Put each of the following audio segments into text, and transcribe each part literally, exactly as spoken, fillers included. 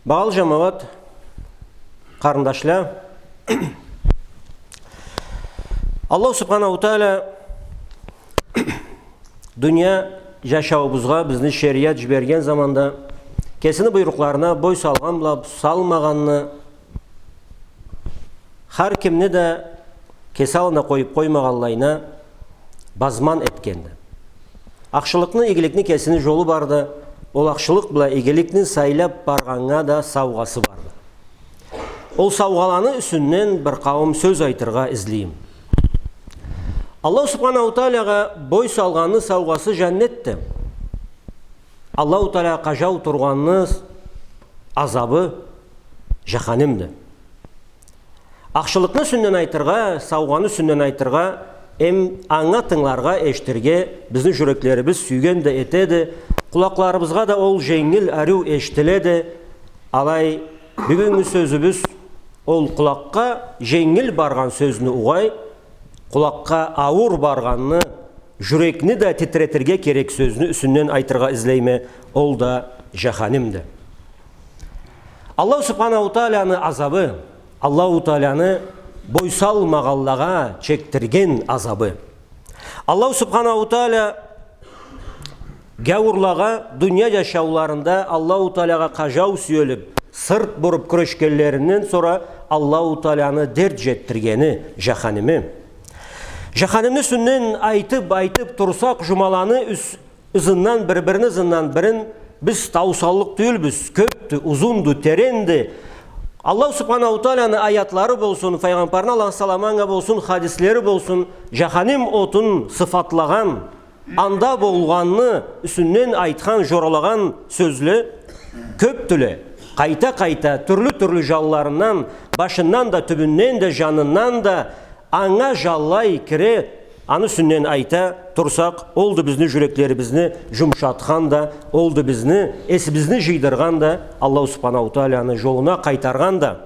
Багъалы джамагъат, къарындашла, Аллаху Субханаху Тааля дуния джашауубузгъа бизни шериат джиберген заманда кесини буйрукъларына бой салгъан бла салмагъанны, хар кимни да кеси аллына къоюб къоймагъанлайына базман этгенди. Ахшылыкъны, игиликни кесини джолу барды, ол ахшылыкъ бла игиликни сайлаб баргъаннга да саугъасы барды. Ол саугъаланы юсюнден бир къауум сёз айтыргъа излейим. Аллаху Субханаху Таалягъа бой салгъанны саугъасы джаннетди. Аллаху Таалягъа къажау тургъанны азабы джаханимди. Ахшылыкъны юсюнден айтыргъа, саугъаны юсюнден айтыргъа, эм анга тынгыларгъа, эшитирге бизни джюреклерибиз сюйген да этеди, къулакъларыбызгъа да ол дженгил, ариу эшитиледи. Алай, бюгюннгю сёзюбюз ол къулакъгъа дженгил баргъан сёзню угъай, къулакъгъа ауур баргъанны, джюрекни да титретирге керек сёзню юсюнден айтыргъа излейме, ол да джаханимди. Аллаху Субханаху Тааляны азабы, Аллаху Тааляны бой салмагъанлагъа чекдирген азабы. Аллаху Субханаху Тааля гяуурлагъа дуния джашауларында Аллаху Таалягъа къажау сюелиб, сырт буруб кюрешгенлеринден сора Аллаху Тааляны дерт джетдиргени джаханими. Джаханимни юсюнден айтыб, айтыб турсакъ, джумаланы юс-, ызындан бир, бирини ызындан бирин биз таусаллыкъ тюйюлбюз, кёбдю, узунду, теренди. Аллаху Субханаху Тааляны аятлары болсун, Файгъамбарны, Аллахны саламы анга болсун, хадислери болсун, джаханим отун сыфатлагъан, анда болгъанны юсюнден айтхан, джоралагъан сёзле кёбдюле. Къайта-къайта, тюрлю-тюрлю джанларындан, башындан да, тюбюнден да, джанындан да, анга джанлай кире, аны юсюнден айта турсакъ, олду бизни джюреклерибизни джумушатхан да, олду бизни, эсибизни джыйдыргъан да, Аллаху Субханаху Тааляны джолуна къайтаргъан да.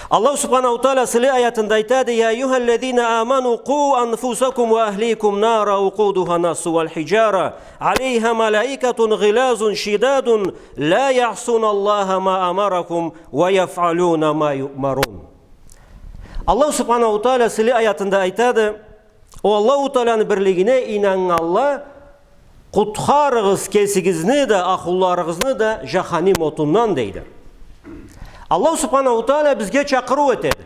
Аллаху Субханаху Тааля сыйлы аятында айтады: «يا أيها الذين آمنوا قوا أنفسكم وأهليكم نارا وقودها الناس والحجارة عليها ملائكة غلاظ شداد لا يعصون الله ما أمرهم ويفعلون ما يؤمرون». Аллаху Субханаху Тааля сыйлы аятында айтады: «О Аллаху Тааляны бирлигине ийнаннганла, къутхарыгъыз кесигизни да, ахлуларыгъызны да джаханим отундан», — дейди. Аллаху Субханаху Тааля бизге чакъырыу этеди.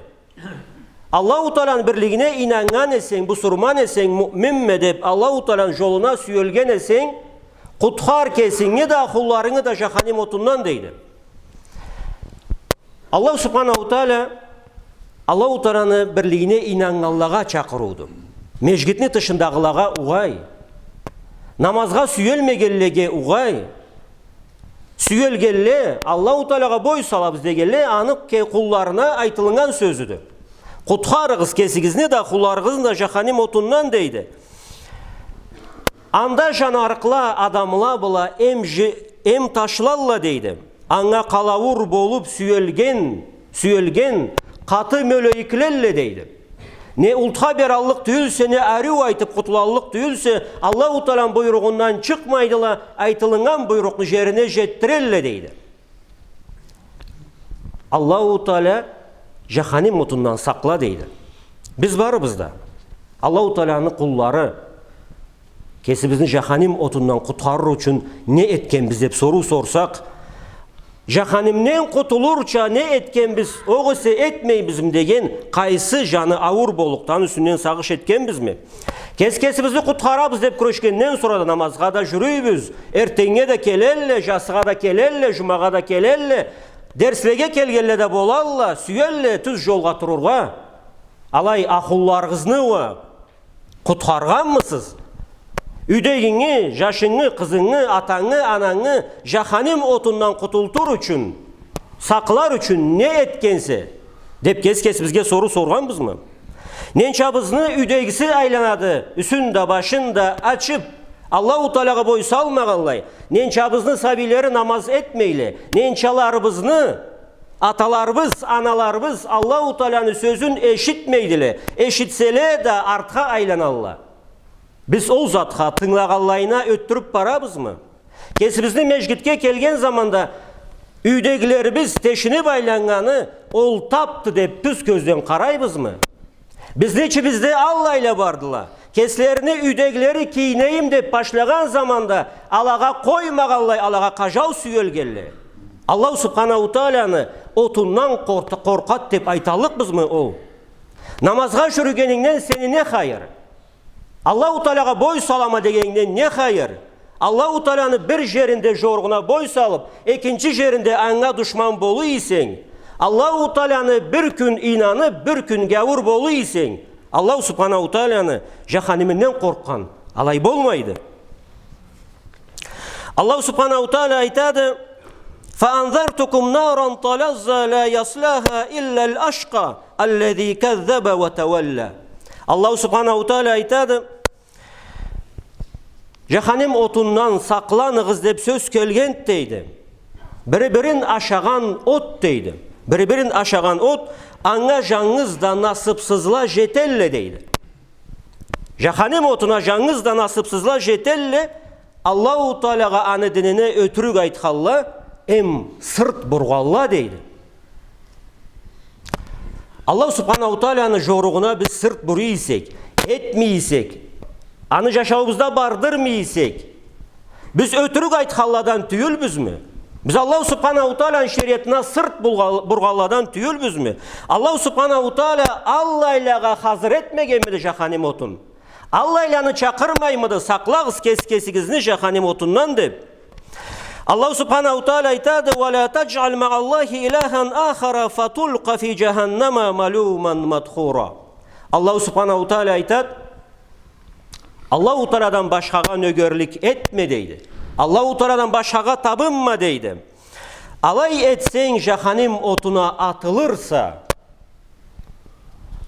Аллаху Тааляны бирлигине ийнаннган эсенг, бусурман эсенг, муъминме деб, Аллаху Тааляны джолуна сюелген эсенг, къутхар кесинги да, ахлуларынгы да джаханим отундан, дейди. Аллаху Субханаху Тааля Аллаху Тааляны бирлигине ийнаннганлагъа чакъырыуду. Межгитни тышындагъылагъа угъай, намазгъа сюелмегенлеге угъай, сюелгенле, Аллаху Таалягъа бой салабыз дегенле, аны ке-, къулларына айтылыннган сёзюдю. Къутхарыгъыз кесигизни да, къулларыгъызны да джаханим отундан, дейди. Анда джанарыкъла адамла бла эм джи-, эм ташлалла, дейди. Анга къалауур болуб сюелген, сюелген къаты мёлейиклелле, дейди. Не ултха бераллыкъ тюйюлсе, не ариу айтыб къутулаллыкъ тюйюлсе, Аллаху Тааланы буйругъундан чыкъмайдыла, айтылыннган буйрукъну джерине джетдирелле, дейди. Аллаху Тааля джаханим отундан сакъла, дейди. Биз барыбыз да Аллаху Тааляны къуллары. Кесибизни джаханим отундан къутхарыр ючюн не этгенбиз деб соруу сорсакъ, джаханимден къутулурча не этгенбиз, огъесе этмейбизми деген, къайсы джаны ауур боллукъду, аны юсюнден сагъыш этгенбизми? Кес-кесибизни къутхарабыз деб кюрешгенден сора да намазгъа да джюрюйбюз, эртденнге да келелле, джасыгъа да келелле, джумагъа да келелле, дерслеге келгенле да болалла, сюелле тюз джолгъа турургъа. Алай ахлуларыгъызны уа къутхаргъанмысыз? Юйдегинги, джашынгы, къызынгы, атангы, анангы джаханим отундан къутултур ючюн, сакълар ючюн не этгенсе? Деб кес-кесибизге соруу соргъанбызмы? Ненчабызны юйдегиси айланады, юсюн да, башын да ачыб, Аллаху Таалягъа бой салмагъанлай, ненчабызны сабийлери намаз этмейле, ненчаларыбызны аталарыбыз, аналарыбыз Аллаху Тааланы сёзюн эшитмейдиле, эшитселе да артха айланалла. Биз ол затха тынгылагъанлайына ётдюрюб барабызмы? Кесибизни межгитге келген заманда Юйдегилерибиз тешинип айланнганы ол тапды деп тюз кёзден къарайбызмы? Бизни ичибизде аллайла бардыла. Кеслерини юйдегилери кийинейим деп башлагъан заманда алагъа къоймагъанлай, алагъа къажау сюелгенле. Аллаху Субханаху Тааланы отундан къорт-, къоркъат деп айталлыкъбызмы ол? Намазгъа жюрюгенингден сени не хайыр? Аллаху Таалагъа бой салама дегенингден не хайыр? Аллаху Тааланы бир жеринде жоругъуна бой салып, экинчи жеринде анга душман болур эсенг, Аллаху Тааланы бир кюн ийнанып, бир кюн гяуур болур эсенг, Аллаху Субханаху Тааланы жаханиминден къоркъгъан алай болмайды. Аллаху Субханаху Таала айтады: «فأنذرتكم نارا تلظى لا يصلاها إلا الأشقى الذي كذب وتولى». Аллаху Субханаху Таала айтады: «Жаханим отундан сакъланыгъыз деп сёз келгенди, — дейди. — Бири-бирин ашагъан от, — дейди. — Бири-бирин ашагъан от, анга жангыз да насыпсызла жетелле, — дейди. — Жаханим отуна жангыз да насыпсызла жетелле, Аллаху Таалагъа, аны динине ётюрюк айтханла эм сырт бургъанла», — дейди. Аллаху Субханаху Тааланы жоругъуна биз сырт буруй эсек, этмей эсек, аны жашауубузда бардырмай эсек, биз ётюрюк айтханладан тюйюлбюзмю? Биз Аллаху Субханаху Тааланы шериатына сырт булгъа-, бургъанладан тюйюлбюзмю? Аллаху Субханаху Таала аллайлагъа хазыр этмегенмиди жаханим отун? Аллайланы чакъырмаймыды: «Сакълагъыз кес-, кесигизни жаханим отундан», — деп? Аллаху Субханаху Таала айтады: «ولا تجعل مع الله إلها آخر فتلقى في جهنم ملوما مدحورا». Аллаху Субханаху Таала айтады: «Аллаху Тааладан башхагъа нёгерлик этме, — дейди. — Аллаху Тааладан башхагъа табынма, — дейди. — Алай этсенг, жаханим отуна атылырса,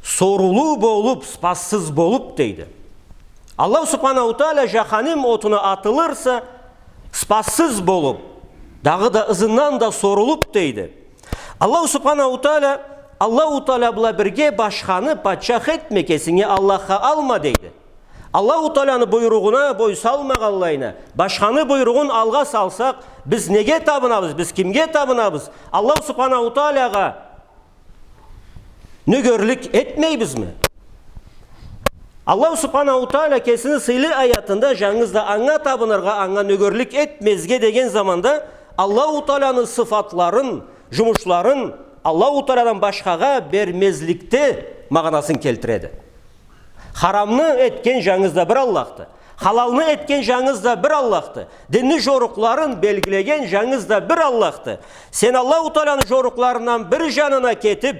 сорулуу болуп, спассыз болуп», — дейди. Аллаху Субханаху Таала жаханим отуна атылырса, спассыз болуп, дагъыда ызындан да сорулуп, дейди. Аллаху Субханаху Таала, Аллаху Таала бла бирге башханы патчах этме, кесинге Аллахха алма, дейди. Аллаху Тааланы буйругъуна бой салмагъанлайына, башханы буйругъун алгъа салсакъ, биз неге табынабыз, биз кимге табынабыз? Аллаху Субханаху Таалагъа нёгерлик этмейбизми? Аллаху Субханаху Таала кесини сыйлы аятында жангыз да анга табыныргъа, анга нёгерлик этмезге деген заманда Аллаху Тааланы сыфатларын, жумушларын Аллаху Тааладан башхагъа бермезликде магъанасын келтиреди. Харамны этген жангыз да бир Аллахды. Халалны этген жангыз да бир Аллахды. Динни жорукъларын белгилеген жангыз да бир Аллахды. Сен Аллаху Тааланы жорукъларындан бир жанына кетип,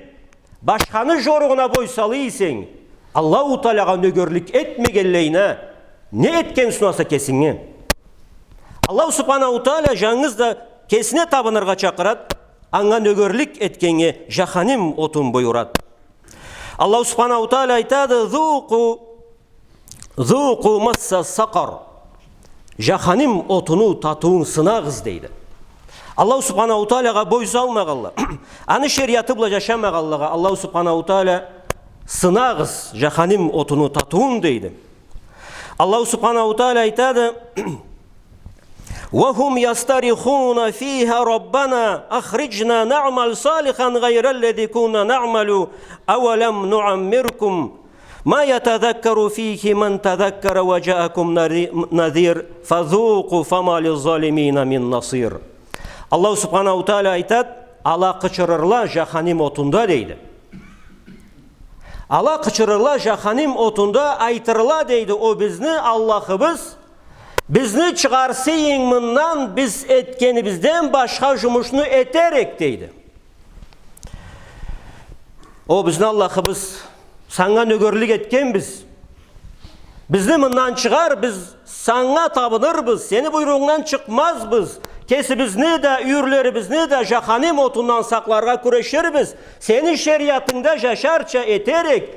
башханы жоругъуна бой салый эсенг, Аллаху Таалагъа нёгерлик этмегенлейине не этген сунаса кесинге? Аллаху Субханаху Таала жангыз да кесине табыныргъа чакъырады, анга нёгерлик этгеннге жаханим отун буюрады. Аллаху Субханаху Таала айтады: «Зукъу, зукъу масса сакъар». Жаханим отуну татыуун сынагъыз, дейди. Аллаху Субханаху Таалагъа бой салмагъанла, аны шериаты бла жашамагъанлагъа Аллаху Субханаху Таала: «Сынагъыз жаханим отуну татыуун», — дейди. Аллаху Субханаху Таала айтады: «وهم يصطرخون فيها ربنا أخرجنا نعمل صالحا غير الذي كنا نعمل أولم نعمركم ما يتذكر فيه من تذكر وجاءكم نذي-، نذير فذوقوا فما للظالمين من نصير». Аллаху Субханаху Таала айтады: «Ала къычырырла жаханим отунда», — дейди. Ала къычырырла жаханим отунда, айтырла, дейди: «О бизни Аллахыбыз, бизни чыгъарсыйынг мындан, биз этгенибизден башха жумушну этерик», — дейди. «О бизни Аллахыбыз, санга нёгерлик этгенбиз. Бизни мындан чыгъар, биз санга табынырбыз, сени буйругъунгдан чыкъмазбыз. Кесибизни да, юйюрлерибизни да жаханим отундан сакъларгъа кюреширбиз. Сени шериатынгда жашарча этерик.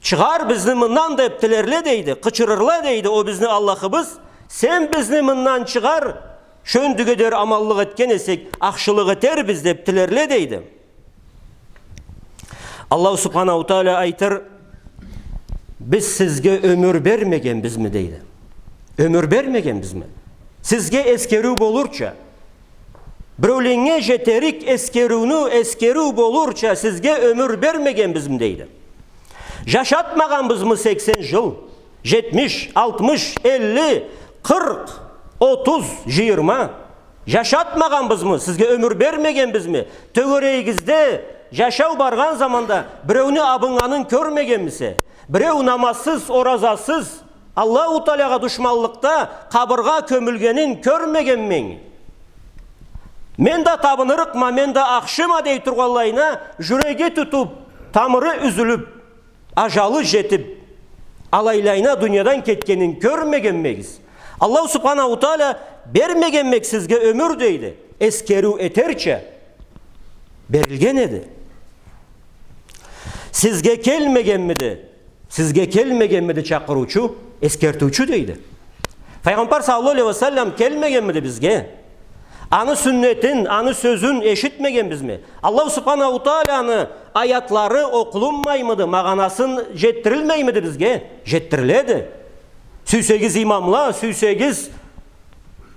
Чыгъар бизни мындан», — деп тилерле, дейди, къычырырла, дейди: «О бизни Аллахыбыз, сен бизни мындан чыгъар, шёндюге дери аманлыкъ этген эсек, ахшылыкъ этербиз», — деп тилерле, дейди. Аллаху Субханаху Таала айтыр: «Биз сизге ёмюр бермегенбизми?» — дейди. «Ёмюр бермегенбизми? Сизге эсгериу болурча, Биреуленнге жетерик эскериуню эскериу болурча сизге ёмюр бермегенбизми, дейди. Жашатмагъанбызмы сексен жыл, жетмиш, алтмыш, элли, къыркъ, отуз, жыйырма? Жашатмагъанбызмы? Сизге ёмюр бермегенбизми? Тёгерегигизде жашау баргъан заманда биреуню абыннганын кёрмегенмисе? Биреу намазсыз, оразасыз, Аллаху Таалагъа душманлыкъда къабыргъа кёмюлгенин кёрмегенмисе? Мен да табынырыкъма, мен да ахшыма дей тургъанлайына, жюреги тутуп, тамыры юзюлюп, ажалы жетип, алайлайына дуниядан кетгенин кёрмегенмегиз? Аллаху Субханаху Таала бермегенмек сизге ёмюр, дейди. Эскериу этерча берилген эди. Сизге келмегенмиди? Сизге келмегенмиди чакъырыучу, эскертиучю, дейди. Файгъамбар саллаллаху алейхи ва саллам келмегенмиди бизге? Аны сюннетин, аны сёзюн эшитмегенбизми? Аллаху Субханаху Тааланы аятлары окъулунмаймыды, магъанасын жетдирилмеймиди бизге? Жетдириледи. Сюйсегиз имамла, сюйсегиз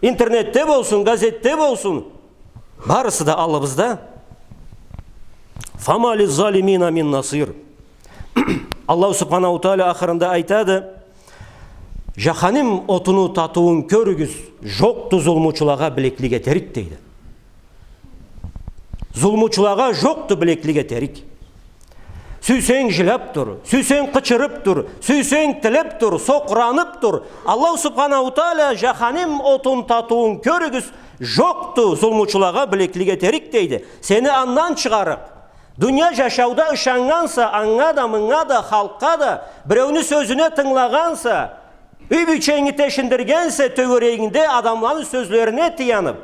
интернетде болсун, газетде болсун, барысы да аллыбызда. «Фама лиззалимина мин насир». Аллаху Субханаху Таала ахырында айтады: «Жаханим отуну татыуун кёрюгюз, жокъду зулмучулагъа билеклик этерик», — дейди. Зулмучулагъа жокъду билеклик этерик. Сюйсенг жылап тур, сюйсенг къычырып тур, сюйсенг тилеп тур, сокъуранып тур. Аллаху Субханаху Таала: «Жаханим отун татыуун кёрюгюз, жокъду зулмучулагъа билеклик этерик», — дейди. Сени андан чыгъарыкъ. Дуния жашауда ышаннганса, анга да, мынга да, халкъгъа да, биреуню сёзюне тынгылагъанса, юй бийченги тешиндиргенсе, тёгерегингде адамланы сёзлерине таянып,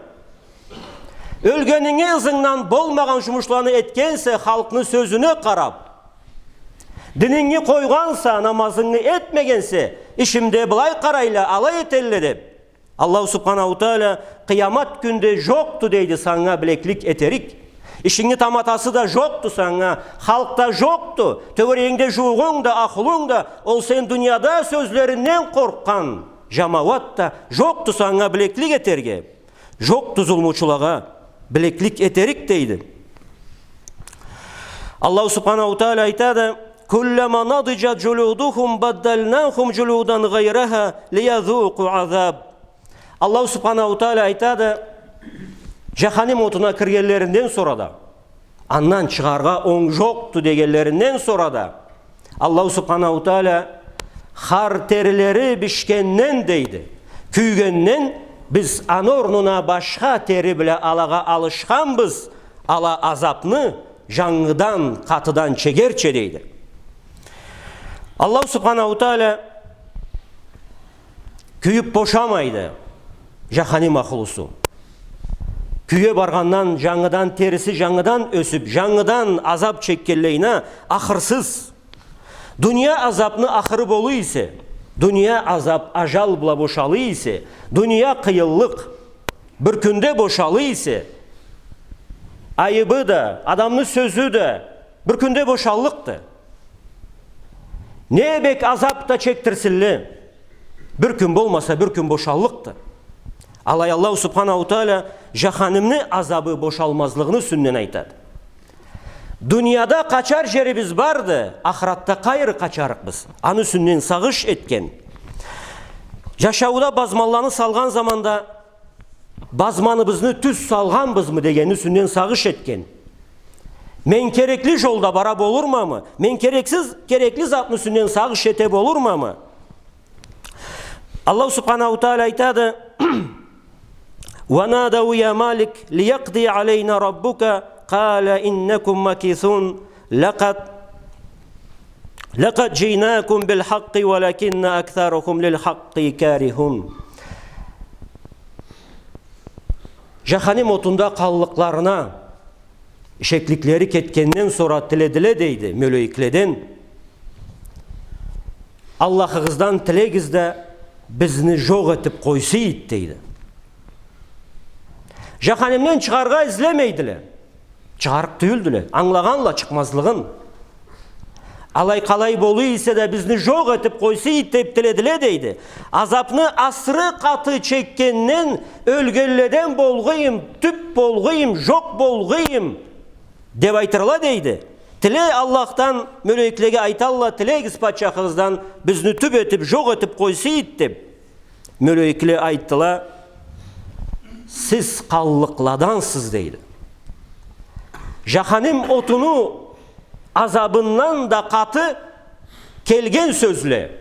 ёлгенинги ызынгдан болмагъан жумушланы этгенсе, халкъны сёзюне къарап, дининги къойгъанса, намазынгы этмегенсе, ишимде былай къарайла, алай этелле деп, Аллаху Субханаху Таала къыямат кюнде жокъду, дейди, санга билеклик этерик. Ишинги таматасы да жокъду санга, халкъ да жокъду, тёгерегингде жууугъунг да, ахлунг да, ол сен дунияда сёзлеринден къоркъгъан жамауат да жокъду санга билеклик этерге, жокъду зулмучулагъа билеклик этерик, дейди. Аллаху Субханаху Таала айтады: «Куллама надыджат джулудухум баддальнахум джулудан гайраха лиязукъу азаб». Аллаху Субханаху Таала айтады, жаханим отуна киргенлеринден сора да, андан чыгъаргъа онг жокъду дегенлеринден сора да, Аллаху Субханаху Таала: «Хар терилери бишгенден, — дейди, — кюйгенден, биз аны орнуна башха тери бла алагъа алышханбыз, ала азабны жангыдан, къатыдан чегерча», — дейди. Аллаху Субханаху Таала кюйюп бошамайды жаханим ахлусу. Кюе баргъандан, жангыдан, териси жангыдан ёсюп, жангыдан азаб чекгенлейине, ахырсыз. Дуния азабны ахыры болур эсе, дуния азаб ажал бла бошалыр эсе, дуния къыйынлыкъ бир кюнде бошалыр эсе, айыбы да, адамны сёзю да бир кюнде бошаллыкъды. Не бек азаб да чекдирсинле, бир кюн болмаса, бир кюн бошаллыкъды. Алай Аллаху Субханаху Таала жаханимни азабы бошалмазлыгъыны юсюнден айтады. Дунияда къачар жерибиз барды, ахыратда къайры къачарыкъбыз? Аны юсюнден сагъыш этген. Жашауда базманланы салгъан заманда базманыбызны тюз салгъанбызмы дегенни юсюнден сагъыш этген. Мен керекли жолда бара болурмамы? Мен керексиз, керекли затны юсюнден сагъыш эте болурмамы? Аллаху Субханаху Таала айтады: «Ва надау я Малик лиякъди алейна раббука, къала иннакум макисун, лакъад, лакъад джийнакум билхакъкъи, валакинна аксаракум лилхакъкъи карихун». Жаханим отунда къаллыкъларына ишекликлери кетгенден сора тиледиле, дейди, мёлейикледен: «Аллахыгъыздан тилегиз да, бизни жокъ этип къойсун», — дейди. Жаханимден чыгъаргъа излемейдиле. Чыгъарыкъ тюйюлдюле. Ангылагъанла чыкъмазлыгъын. Алай къалай болуй эсе да, бизни жокъ этип къойсун деп тиледиле, дейди. Азапны асыры къаты чекгенден, ёлгенледен болгъуюм, тюп болгъуюм, жокъ болгъуюм, деп айтырла, дейди. Тиле Аллахдан, мёлеклеге айталла, тилегиз патчахыгъыздан, бизни тюп этип, жокъ этип къойсун деп. Мёлекле айтдыла, сиз къаллыкъладансыз, дейди. Жаханим отуну азабындан да къаты келген сёзле.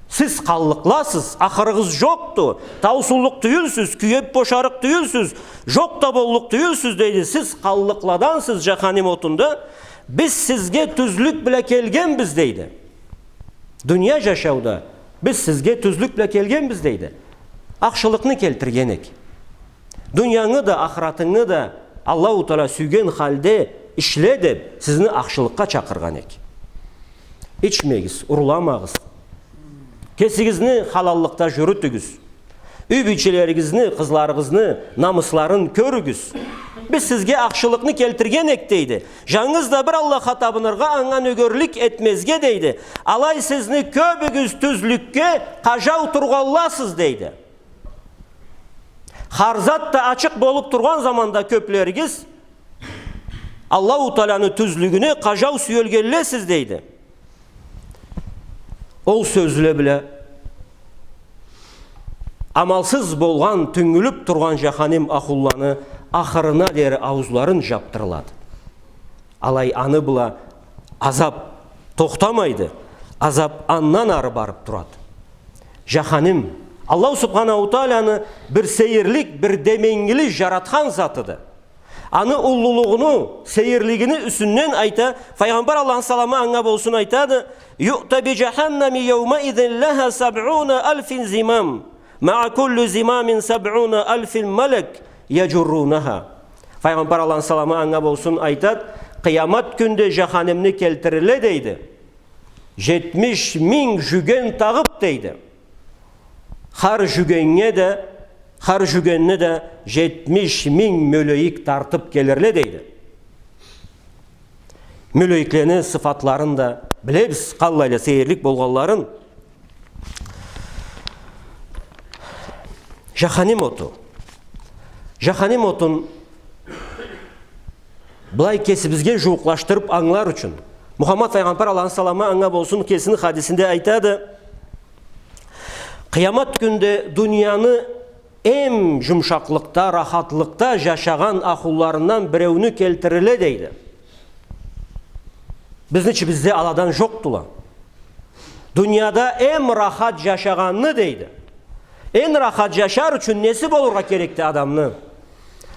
Сиз къаллыкъласыз, ахырыгъыз жокъду, таусуллукъ тюйюлсюз, кюйюп бошарыкъ тюйюлсюз, жокъ да боллукъ тюйюлсюз, дейди. Сиз къаллыкъладансыз жаханим отунда, биз сизге тюзлюк бла келгенбиз, дейди. Дуния жашауда биз сизге тюзлюк бла келгенбиз, дейди. Ахшылыкъны келтирген эк. Дуниянгы да, ахыратынгы да Аллаху Таала сюйген халде ишле деп, сизни ахшылыкъгъа чакъыргъан эк. Ичмегиз, урламагъыз. Кесигизни халаллыкъда жюрютюгюз. Юй бийчелеригизни, къызларыгъызны намысларын кёрюгюз. Биз сизге ахшылыкъны келтирген эк, дейди. Жангыз да бир Аллахха табыныргъа, анга нёгерлик этмезге, дейди. Алай сизни кёбюгюз тюзлюкге къажау тургъанласыз, дейди. Хар зат да ачыкъ болуп тургъан заманда кёплеригиз Аллаху Тааланы тюзлюгюне къажау сюелгенлесиз, дейди. Ол сёзле бла амалсыз болгъан, тюнгюлюп тургъан жаханим ахлуланы ахырына дери ауузларын жапдырылады. Алай аны бла азап тохтамайды, азап андан ары барып турады. Жаханим Аллаху Субханаху Тааланы бир сейирлик, бир деменгили жаратхан затыды. Аны уллулугъуну, сейирлигини юсюнден айта, Файгъамбар, Аллахны саламы анга болсун, айтады: «يؤتى بجهنم يومئذ لها سبعون ألف زمام، مع كل زمام سبعون ألف ملك يجرونها». Файгъамбар, Аллахны саламы анга болсун, айтады: «Къыямат кюнде жаханимни келтириле, — дейди, — жетмиш минг жюген тагъып, — дейди. — Хар жюгеннге да, хар жюгенни да жетмиш минг мёлейик тартып келирле», — дейди. Мёлейиклени сыфатларын да билебиз, къаллайла сейирлик болгъанларын. Жаханим оту. Жаханим отун былай кесибизге жууукълашдырып ангылар ючюн, Мухаммад Файгъамбар, Аллахны саламы анга болсун, кесини хадисинде айтады: «Къыямат кюнде дунияны эм жумшакълыкъда, рахатлыкъда жашагъан ахлуларындан биреуню келтириле», — дейди. Бизни ичибизде аладан жокъдула. Дунияда эм рахат жашагъанны, дейди. Эм рахат жашар ючюн неси болургъа керекди адамны?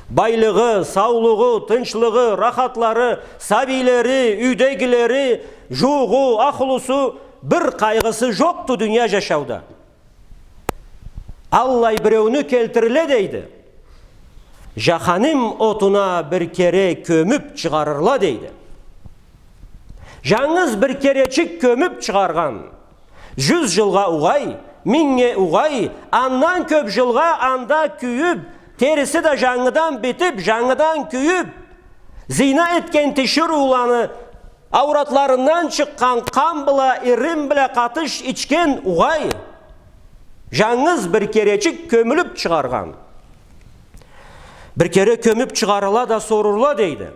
Байлыгъы, саулугъу, тынчлыгъы, рахатлары, сабийлери, юйдегилери, жуугъу, ахлусу, бир къайгъысы жокъду дуния жашауда. Аллай биреуню келтириле, дейди. Жаханим отуна бир кере кёмюп чыгъарырла, дейди. Жангыз бир керечик кёмюп чыгъаргъан, жюз жылгъа угъай, мингнге угъай, андан кёп жылгъа анда кюйюп, териси да жангыдан битип, жангыдан кюйюп, зина этген тиширыуланы аууратларындан чыкъгъан къан бла, ирин бла къатыш ичген угъай, жангыз бир керечик кёмюлюп чыгъаргъан. Бир кере кёмюп чыгъарырла да сорурла, дейди: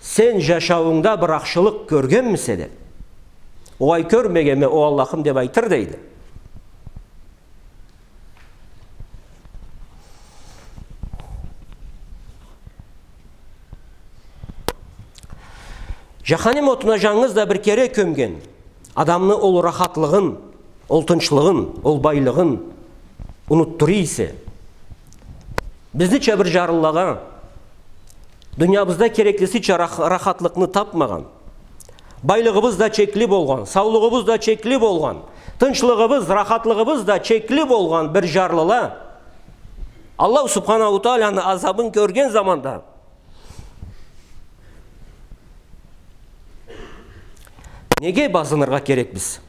«Сен жашауунгда бир ахшылыкъ кёргенмисе?» — деп. «Угъай, кёрмегенме, о Аллахым», — деп айтыр, дейди. Жаханим отуна жангыз да бир кере кёмген адамны ол рахатлыгъын, ол тынчлыгъын, ол байлыгъын унутдура эсе, бизнича бир жарлылагъа, дуниябызда кереклисича рах-, рахатлыкъны тапмагъан, байлыгъыбыз да чекли болгъан, саулугъубуз да чекли болгъан, тынчлыгъыбыз, рахатлыгъыбыз да чекли болгъан бир жарлыла Аллаху Субханаху Тааланы азабын кёрген заманда неге базыныргъа керекбиз?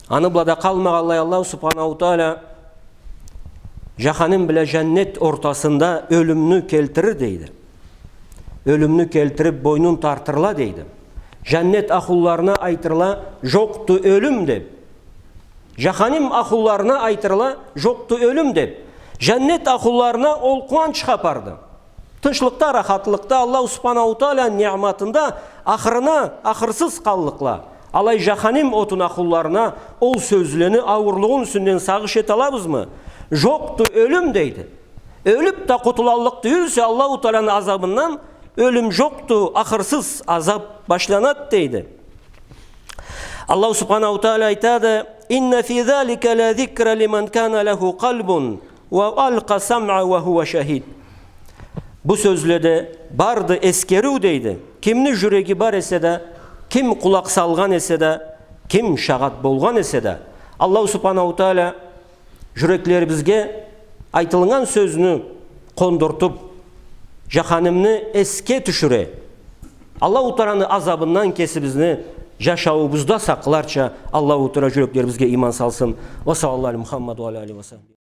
Аны бла да къалмагъанлай, Аллаху Субханаху Таала Жаханим бла жаннет ортасында ёлюмню келтирир, дейди. Ёлюмню келтирип, бойнун тартырла, дейди. Жаннет ахлуларына айтырла: «Жокъду ёлюм», — деп. Жаханим ахлуларына айтырла: «Жокъду ёлюм», — деп. Жаннет ахлуларына ол къууанч хапарды. Тынчлыкъда, рахатлыкъда, Аллаху Субханаху Тааланы ниъматында ахырына, ахырсыз къаллыкъла. Алай жаханим отун ахлуларына ол сёзлени ауурлугъун юсюнден сагъыш эталабызмы? «Жокъду ёлюм», — дейди. Ёлюп да къутулаллыкъ тюйюлсе Аллаху Тааланы азабындан, ёлюм жокъду, ахырсыз азап башланады, дейди. Аллаху Субханаху Таала айтады: «Инна фи залика ла зикра лиман кана лаху къалбун ва алкъа самъа ва хува шахид». Бу сёзледе барды эсгериу, дейди. Кимни жюреги бар эсе да, ким къулакъ салгъан эсе да, ким шагъат болгъан эсе да. Аллаху Субханаху Таала жюреклерибизге айтылгъан сёзню къондуртуп, жаханимни эсге тюшюре, Аллаху Тааланы азабындан кесибизни жашауубузда сакъларча Аллаху Таала жюреклерибизге иман салсын. Ва саллаллаху аля Мухаммад ва аля алихи ва сахбихи.